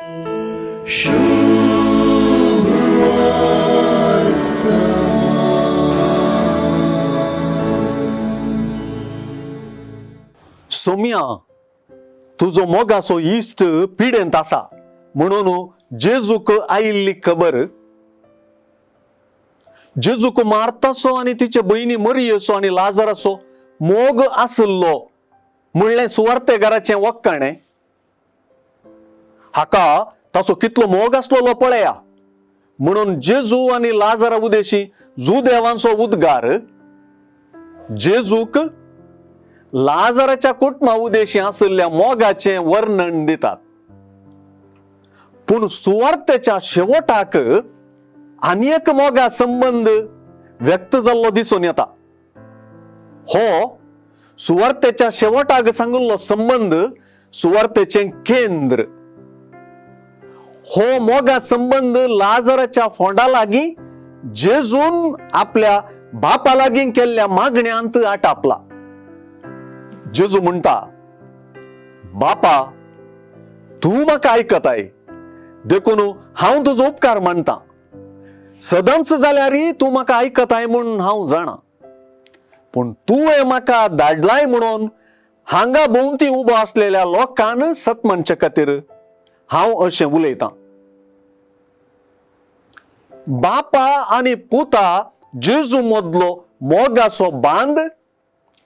सोम्या, तुजो मोगाचो इश्ट पिडेंत आसा म्हणून जेजूक आयिल्ली खबर. जेजूक मार्ताचो आनी तिचे भयणी मरियेचो आनी लाजराचो मोग आशिल्लो म्हणलें सुवार्तेगाराचें वक्काणें. हाका ताचो कितलो मोग आसलेलो पळया. म्हणून जेजू आनी लाजरा उदेशी जुदेवांचो उद्गार जेजूक लाजराच्या कुटुंबा उदेशी आशिल्ल्या मोगाचें वर्णन दितात. पूण सुवार्तेच्या शेवटाक आनी एक मोगा संबंद व्यक्त जाल्लो दिसून येता. हो सुवार्तेच्या शेवटाक सांगिल्लो संबंद सुवार्तेचें केंद्र. हो मोगा संबंद लाजराच्या फोंडा लागीं जेजून आपल्या बापा लागीं केल्ल्या मागण्यांत आटापला. जेजू म्हणटा, बापा, तूं म्हाका आयकताय देखून हांव तुजो उपकार मानता. सदांच जाल्यारय तूं म्हाका आयकताय म्हूण हांव जाणा, पूण तुवें म्हाका धाडलाय म्हणून हांगा भोंवती उबो आसलेल्या लोकान सत मानचे खातीर हांव अशें उलयतां. बापा आनी पुता जेजू मदलो मोगाचो बांद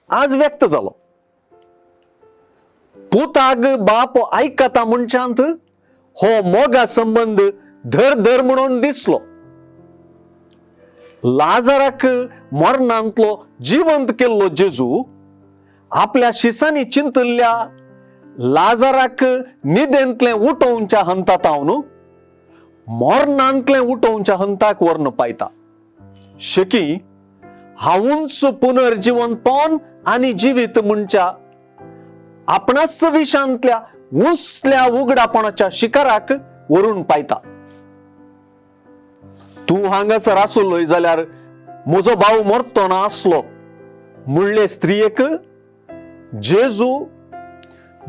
आज व्यक्त जालो. पुताग बाप आयकता म्हणच्यांत हो मोगा संबंद धर धर म्हणून दिसलो. लाजराक मरणांतलो जिवंत केल्लो जेजू आपल्या शिसांनी चिंतिल्ल्या लाजराक निदेंतलें उठोवच्या हंतातावन मरणांतलें उठोवच्या हंताक व्हरून पायता. शकी हांवूच पुनर्जिवंतपण आनी जिवीत म्हणच्या आपणाच विशांतल्या उंचल्या उगडापणाच्या शिखराक व्हरून पायता. तूं हांगासर आसलोय जाल्यार म्हजो भाव मरतो ना आसलो म्हणले स्त्रियेक जेजू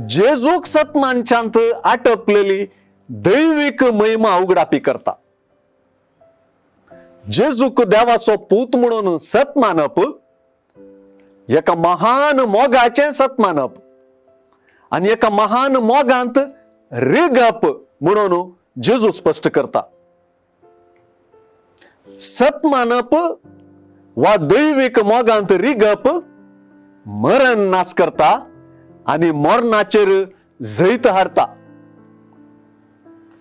जेजूक सतमानच्यांत आटपलेली दैवीक महिमा उगडापी करता. जेजूक देवाचो पूत म्हणून सत मानप एका महान मोगाचें सत मानप आनी एका महान मोगांत रिगप म्हणून जेजू स्पश्ट करता. सत मानप वा दैवीक मोगांत रिगप मरण नाश करता आनी मरणाचेर जैत हाडता.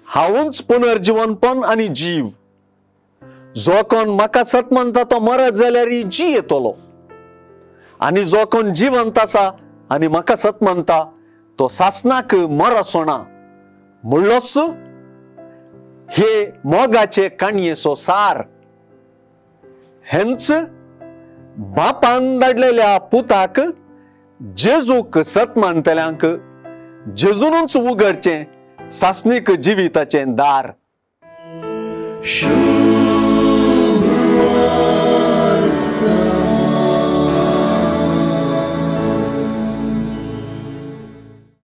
हांवूच पुनर्जिवनपण आनी जीव. जो कोण म्हाका सत मानता तो मरत जाल्यार जी येतलो, आनी जो कोण जिवंत आसा आनी म्हाका सत मानता तो सासनाक मरसो ना म्हणलोच हे मोगाचे काणयेचो सार. हेंच बापान धाडलेल्या पुताक जेजूक सत मानतल्यांक जेजूनच उगडचें सासणीक जिविताचें दार. शुभ.